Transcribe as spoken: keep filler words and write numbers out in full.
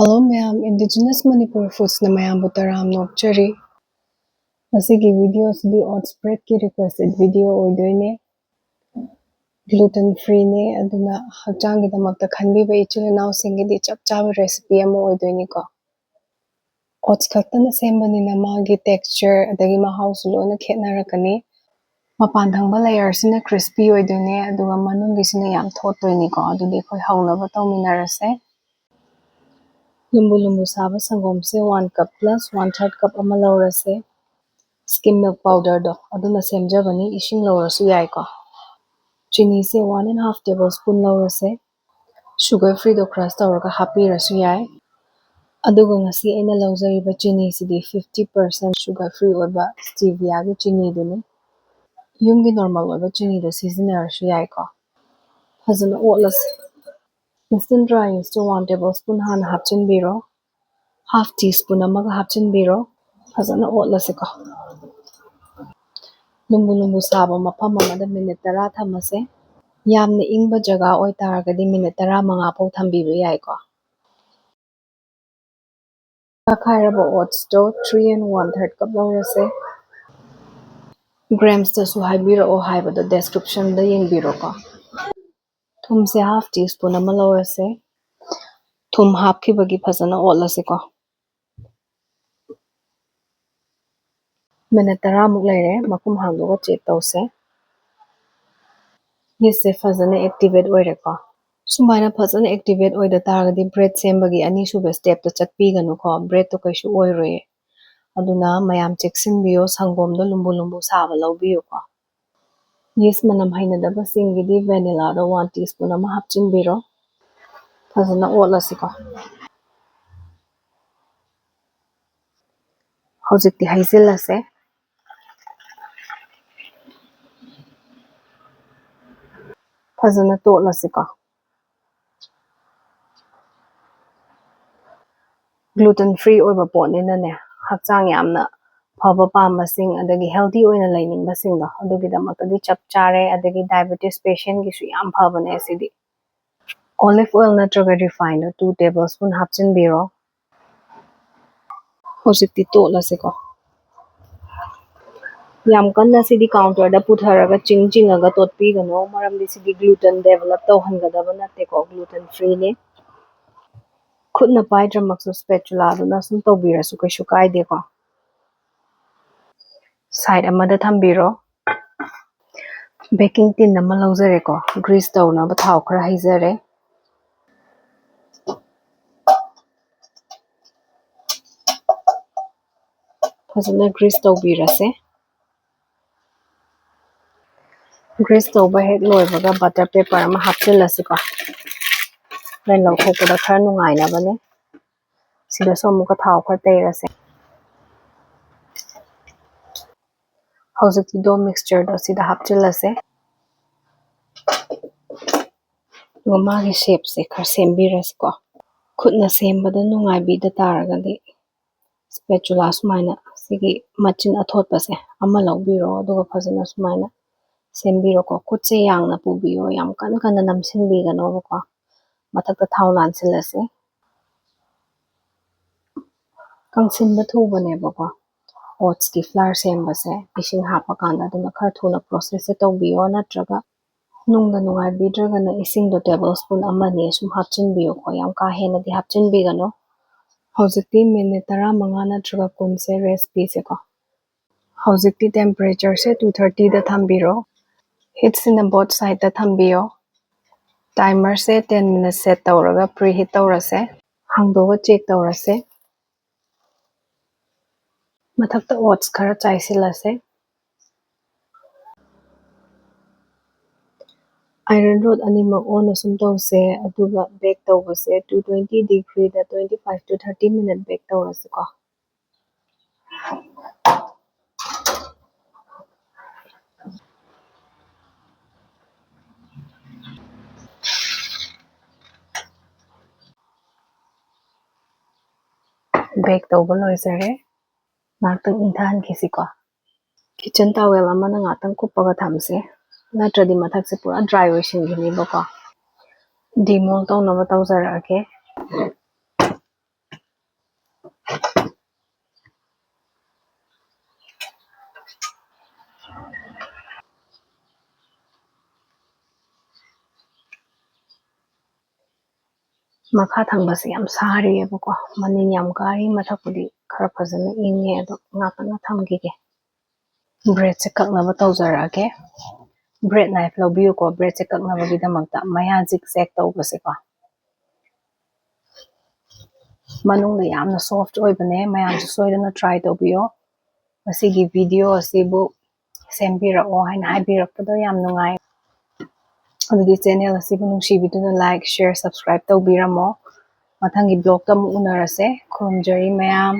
Hello ꯃꯌꯥꯝ, Indigenous Manipur Foodsꯅ ꯃꯌꯥꯝꯕꯨ ꯇꯔꯥꯝꯅ ꯑꯣꯛꯆꯔꯤ꯫ ꯉꯁꯤꯒꯤ video ꯑꯁꯤꯗꯤ oats breadꯀꯤ requested video ꯑꯣꯏꯗꯣꯏꯅꯦ꯫ Gluten freeꯅꯦ, ꯑꯗꯨꯅ ꯍꯛꯆꯥꯡꯒꯤꯗꯃꯛꯇ ꯈꯟꯕꯤꯕ ꯏꯆꯤꯜ ꯏꯅꯥꯎꯁꯤꯡꯒꯤꯗꯤ ꯆꯞ ꯆꯥꯕ recipe ꯑꯃ ꯑꯣꯏꯗꯣꯏꯅꯤꯀꯣ꯫ Oats ꯈꯛꯇꯅ ꯁꯦꯝꯕꯅꯤꯅ ꯃꯥꯒꯤ texture ꯑꯗꯒꯤ ꯃꯍꯥꯎꯁꯨ ꯂꯣꯏꯅ ꯈꯦꯠꯅꯔꯛꯀꯅꯤ꯫ ꯃꯄꯥꯟ ꯊꯪꯕ layerꯁꯤꯅ crispy ꯑꯣꯏꯗꯣꯏꯅꯦ, ꯑꯗꯨꯒ ꯃꯅꯨꯡꯒꯤꯁꯤꯅ ꯌꯥꯝ ꯊꯣꯠꯇꯣꯏꯅꯤꯀꯣ꯫ ꯑꯗꯨꯗꯤ ꯑꯩꯈꯣꯏ ꯍꯧꯅꯕ ꯇꯧꯃꯤꯟꯅꯔꯁꯦ꯫ ꯂꯨꯝꯕꯨ ꯂꯨꯝꯕꯨ ꯁꯥꯕ ꯁꯪꯒꯣꯝꯁꯦ one cup plus one third cup ꯑꯃ ꯂꯧꯔꯁꯦ꯫ Skim milk powderꯗꯣ ꯑꯗꯨꯅ ꯁꯦꯝꯖꯕꯅꯤ, ꯏꯁꯤꯡ ꯂꯧꯔꯁꯨ ꯌꯥꯏꯀꯣ꯫ ꯆꯤꯅꯤꯁꯦ one and half tablespoon ꯂꯧꯔꯁꯦ꯫ Sugar freeꯗꯣ crush ꯇꯧꯔꯒ ꯍꯥꯞꯄꯤꯔꯁꯨ ꯌꯥꯏ꯫ ꯑꯗꯨꯒ ꯉꯁꯤ ꯑꯩꯅ ꯂꯧꯖꯔꯤꯕ ꯆꯤꯅꯤꯁꯤꯗꯤ fifty percent sugar free ꯑꯣꯏꯕ steviaꯒꯤ ꯆꯤꯅꯤꯗꯨꯅꯤ꯫ ꯌꯨꯝꯒꯤ normal ꯑꯣꯏꯕ ꯆꯤꯅꯤꯗꯣ ꯁꯤꯖꯤꯟꯅꯔꯁꯨ ꯌꯥꯏꯀꯣ꯫ ꯐꯖꯅ ꯑꯣꯠꯂꯁꯤ꯫ Instant dry yeastꯇꯣ one tablespoon ꯍꯥꯟꯅ ꯍꯥꯞꯆꯤꯟꯕꯤꯔꯣ꯫ Half teaspoon ꯑꯃꯒ ꯍꯥꯞꯆꯤꯟꯕꯤꯔꯣ꯫ ꯐꯖꯅ ꯑꯣꯠꯂꯁꯤꯀꯣ꯫ ꯂꯨꯝꯕꯨ ꯂꯨꯝꯕꯨ ꯁꯥꯕ ꯃꯐꯝ ꯑꯃꯗ minute ꯇꯔꯥ ꯊꯝꯃꯁꯦ꯫ ꯌꯥꯝꯅ ꯏꯪꯕ ꯖꯒꯥ ꯑꯣꯏꯇꯥꯔꯒꯗꯤ minute ꯇꯔꯥꯃꯉꯥ ꯐꯥꯎ ꯊꯝꯕꯤꯕ ꯌꯥꯏꯀꯣ꯫ ꯇꯛꯈꯥꯏꯔꯕ oatsꯇꯣ three and one third cup ꯂꯧꯔꯁꯦ꯫ Gramsꯇꯁꯨ ꯍꯥꯏꯕꯤꯔꯛꯑꯣ ꯍꯥꯏꯕꯗꯣ descriptionꯗ ꯌꯦꯡꯕꯤꯔꯣꯀꯣ꯫ ꯊꯨꯝꯁꯦ half teaspoon ꯑꯃ ꯂꯧꯔꯁꯦ꯫ ꯊꯨꯝ ꯍꯥꯞꯈꯤꯕꯒꯤ ꯐꯖꯅ ꯑꯣꯠꯂꯁꯤꯀꯣ꯫ Minute ꯇꯔꯥꯃꯨꯛ ꯂꯩꯔꯦ, ꯃꯈꯨꯝ ꯍꯥꯡꯗꯣꯛꯑꯒ check ꯇꯧꯁꯦ꯫ Yeastꯁꯦ ꯐꯖꯅ activate ꯑꯣꯏꯔꯦꯀꯣ꯫ ꯁꯨꯃꯥꯏꯅ ꯐꯖꯅ activate ꯑꯣꯏꯗ ꯇꯥꯔꯒꯗꯤ bread ꯁꯦꯝꯕꯒꯤ ꯑꯅꯤꯁꯨꯕ stepꯇ ꯆꯠꯄꯤꯒꯅꯨꯀꯣ, breadꯇꯣ ꯀꯩꯁꯨ ꯑꯣꯏꯔꯣꯏꯌꯦ꯫ ꯑꯗꯨꯅ ꯃꯌꯥꯝ ꯆꯦꯛꯁꯤꯟꯕꯤꯌꯣ, ꯁꯪꯒꯣꯝꯗꯣ ꯂꯨꯝꯕꯨ ꯂꯨꯝꯕꯨ ꯁꯥꯕ ꯂꯧꯕꯤꯌꯨꯀꯣ꯫ Yeast ꯃꯅꯝ ꯍꯩꯅꯗꯕꯁꯤꯡꯒꯤꯗꯤ vanillaꯗꯣ one teaspoon ꯑꯃ ꯍꯥꯞꯆꯤꯟꯕꯤꯔꯣ꯫ ꯐꯖꯅ ꯑꯣꯠꯂꯁꯤꯀꯣ꯫ ꯍꯧꯖꯤꯛꯇꯤ ꯍꯩꯖꯤꯜꯂꯁꯦ꯫ ꯐꯖꯅ ꯇꯣꯠꯂꯁꯤꯀꯣ꯫ Gluten free ꯑꯣꯏꯕ ꯄꯣꯠꯅꯤꯅꯅꯦ, ꯍꯛꯆꯥꯡ ꯌꯥꯝꯅ ꯐꯕ ꯄꯥꯝꯕꯁꯤꯡ ꯑꯗꯒꯤ healthy ꯑꯣꯏꯅ ꯂꯩꯅꯤꯡꯕꯁꯤꯡꯗꯣ ꯑꯗꯨꯒꯤꯗꯃꯛꯇꯗꯤ ꯆꯞ ꯆꯥꯔꯦ꯫ ꯑꯗꯒꯤ diabetes patientꯒꯤꯁꯨ ꯌꯥꯝ ꯐꯕꯅꯦ ꯑꯁꯤꯗꯤ꯫ Olive oil ꯅꯠꯇ꯭ꯔꯒ refined two tablespoon ꯍꯥꯞꯆꯤꯟꯕꯤꯔꯣ꯫ ꯍꯧꯖꯤꯛꯇꯤ ꯇꯣꯠꯂꯁꯤꯀꯣ꯫ ꯌꯥꯝ ꯀꯟꯅ ꯁꯤꯗꯤ counterꯗ ꯄꯨꯊꯔꯒ ꯆꯤꯡ ꯆꯤꯡꯉꯒ ꯇꯣꯠꯄꯤꯒꯅꯨ, ꯃꯔꯝꯗꯤ ꯁꯤꯗꯤ gluten develop ꯇꯧꯍꯟꯒꯗꯕ ꯅꯠꯇꯦꯀꯣ, gluten freeꯅꯤ꯫ ꯈꯨꯠꯅ ꯄꯥꯏꯗ꯭ꯔꯃꯛꯁꯨ spatulaꯗꯨꯅ ꯁꯨꯝ ꯇꯧꯕꯤꯔꯁꯨ ꯀꯩꯁꯨ ꯀꯥꯏꯗꯦꯀꯣ꯫ Side ꯑꯃꯗ ꯊꯝꯕꯤꯔꯣ꯫ Baking tin ꯑꯃ ꯂꯧꯖꯔꯦꯀꯣ, grease ꯇꯧꯅꯕ ꯊꯥꯎ ꯈꯔ ꯍꯩꯖꯔꯦ꯫ ꯐꯖꯅ grease ꯇꯧꯕꯤꯔꯁꯦ꯫ Grease ꯇꯧꯕ ꯍꯦꯛ ꯂꯣꯏꯕꯒ butter paper ꯑꯃ ꯍꯥꯞꯆꯤꯜꯂꯁꯤꯀꯣ꯫ ꯍꯣꯔꯦꯟ ꯂꯧꯊꯣꯛꯄꯗ ꯈꯔ ꯅꯨꯡꯉꯥꯏꯅꯕꯅꯦ꯫ ꯁꯤꯗꯁꯨ ꯑꯃꯨꯛꯀ ꯊꯥꯎ ꯈꯔ ꯇꯩꯔꯁꯦ꯫ ꯍꯧꯖꯤꯛꯇꯤ dough mixtureꯗꯣ ꯁꯤꯗ ꯍꯥꯞꯆꯤꯜꯂꯁꯦ꯫ ꯑꯗꯨꯒ ꯃꯥꯒꯤ shapeꯁꯦ ꯈꯔ ꯁꯦꯝꯕꯤꯔꯁꯤꯀꯣ꯫ ꯈꯨꯠꯅ ꯁꯦꯝꯕꯗ ꯅꯨꯡꯉꯥꯏꯕꯤꯗ ꯇꯥꯔꯒꯗꯤ spatula ꯁꯨꯃꯥꯏꯅ ꯁꯤꯒꯤ ꯃꯆꯤꯟ ꯑꯊꯣꯠꯄꯁꯦ ꯑꯃ ꯂꯧꯕꯤꯔꯣ, ꯑꯗꯨꯒ ꯐꯖꯅ ꯁꯨꯃꯥꯏꯅ ꯁꯦꯝꯕꯤꯔꯣꯀꯣ꯫ ꯈꯨꯠꯁꯦ ꯌꯥꯡꯅ ꯄꯨꯕꯤꯌꯣ, ꯌꯥꯝ ꯀꯟ ꯀꯟꯅ ꯅꯝꯁꯤꯟꯕꯤꯒꯅꯣꯕꯀꯣ꯫ ꯃꯊꯛꯇ ꯊꯥꯎ ꯂꯥꯟꯁꯤꯜꯂꯁꯦ꯫ ꯀꯪꯁꯤꯟꯕ ꯊꯨꯕꯅꯦꯕꯀꯣ oatsꯀꯤ flour ꯁꯦꯝꯕꯁꯦ, ꯏꯁꯤꯡ ꯍꯥꯞꯄꯀꯥꯟꯗ꯫ ꯑꯗꯨꯅ ꯈꯔ ꯊꯨꯅ processꯁꯦ ꯇꯧꯕꯤꯌꯣ, ꯅꯠꯇ꯭ꯔꯒ ꯅꯨꯡꯗ ꯅꯨꯡꯉꯥꯏꯕꯤꯗ꯭ꯔꯒꯅ ꯏꯁꯤꯡꯗꯣ tablespoon ꯑꯃꯅꯤ ꯁꯨꯝ ꯍꯥꯞꯆꯤꯟꯕꯤꯌꯨꯀꯣ, ꯌꯥꯝ ꯀꯥ ꯍꯦꯟꯅꯗꯤ ꯍꯥꯞꯆꯤꯟꯕꯤꯒꯅꯨ꯫ ꯍꯧꯖꯤꯛꯇꯤ minute ꯇꯔꯥꯃꯉꯥ ꯅꯠꯇ꯭ꯔꯒ ꯀꯨꯟꯁꯦ rest ꯄꯤꯁꯦꯀꯣ꯫ ꯍꯧꯖꯤꯛꯇꯤ temperatureꯁꯦ two thirtyꯗ ꯊꯝꯕꯤꯔꯣ꯫ Heatꯁꯤꯅ both sideꯇ ꯊꯝꯕꯤꯌꯣ꯫ Timerꯁꯦ ten minutes set ꯇꯧꯔꯒ preheat ꯇꯧꯔꯁꯦ꯫ ꯍꯥꯡꯗꯣꯛꯑꯒ check ꯇꯧꯔꯁꯦ꯫ ꯃꯊꯛꯇ oats ꯈꯔ ꯆꯥꯏꯁꯤꯜꯂꯁꯦ꯫ Iron rod ꯑꯅꯤꯃꯛ on ꯑꯁꯨꯝ ꯇꯧꯁꯦ, ꯑꯗꯨꯒ bake ꯇꯧꯕꯁꯦ two twenty degreeꯗ twenty five to thirty minute bake ꯇꯧꯔꯁꯤꯀꯣ꯫ Bake ꯇꯧꯕ ꯂꯣꯏꯖꯔꯦ꯫ ꯉꯥꯏꯍꯥꯛꯇꯪ ꯏꯪꯊꯍꯟꯈꯤꯁꯤꯀꯣ꯫ Kitchen towel ꯑꯃꯅ ꯉꯥꯛꯇꯪ ꯀꯨꯞꯄꯒ ꯊꯝꯁꯦ, ꯅꯠꯇ꯭ꯔꯗꯤ ꯃꯊꯛꯁꯦ ꯄꯨꯔꯥ dry ꯑꯣꯏꯁꯤꯟꯈꯤꯅꯦꯕꯀꯣ꯫ Demold ꯇꯧꯅꯕ ꯇꯧꯖꯔꯛꯑꯒꯦ꯫ ꯃꯈꯥ ꯊꯪꯕꯁꯦ ꯌꯥꯝ ꯁꯥꯔꯤꯑꯕꯀꯣ, ꯃꯅꯤꯟ ꯌꯥꯝ ꯀꯥꯔꯤ꯫ ꯃꯊꯛꯄꯨꯗꯤ ꯈꯔ ꯐꯖꯅ ꯏꯪꯉꯦ, ꯑꯗꯣ ꯉꯥꯛꯇꯪ ꯊꯝꯈꯤꯒꯦ꯫ Breadꯁꯦ ꯀꯛꯅꯕ ꯇꯧꯖꯔꯛꯑꯒꯦ꯫ Bread knife ꯂꯧꯕꯤꯌꯨꯀꯣ, breadꯁꯦ ꯀꯛꯅꯕꯒꯤꯗꯃꯛꯇ꯫ ꯃꯌꯥ zigzag ꯇꯧꯕꯁꯦꯀꯣ, ꯃꯅꯨꯡꯗ ꯌꯥꯝꯅ soft ꯑꯣꯏꯕꯅꯦ꯫ ꯃꯌꯥꯝꯁꯨ ꯁꯣꯏꯗꯅ try ꯇꯧꯕꯤꯌꯣ꯫ ꯃꯁꯤꯒꯤ video ꯑꯁꯤꯕꯨ ꯁꯦꯝꯕꯤꯔꯛꯑꯣ ꯍꯥꯏꯅ ꯍꯥꯏꯕꯤꯔꯛꯄꯗꯣ ꯌꯥꯝ ꯅꯨꯡꯉꯥꯏ꯫ ꯑꯗꯨꯗꯤ channel ꯑꯁꯤꯕꯨ ꯅꯨꯡꯁꯤꯕꯤꯗꯨꯅ like, share, subscribe ꯇꯧꯕꯤꯔꯝꯃꯣ꯫ ꯃꯊꯪꯒꯤ vlogꯇ ꯑꯃꯨꯛ ꯎꯅꯔꯁꯦ꯫ ꯈꯨꯔꯨꯝꯖꯔꯤ ꯃꯌꯥꯝ꯫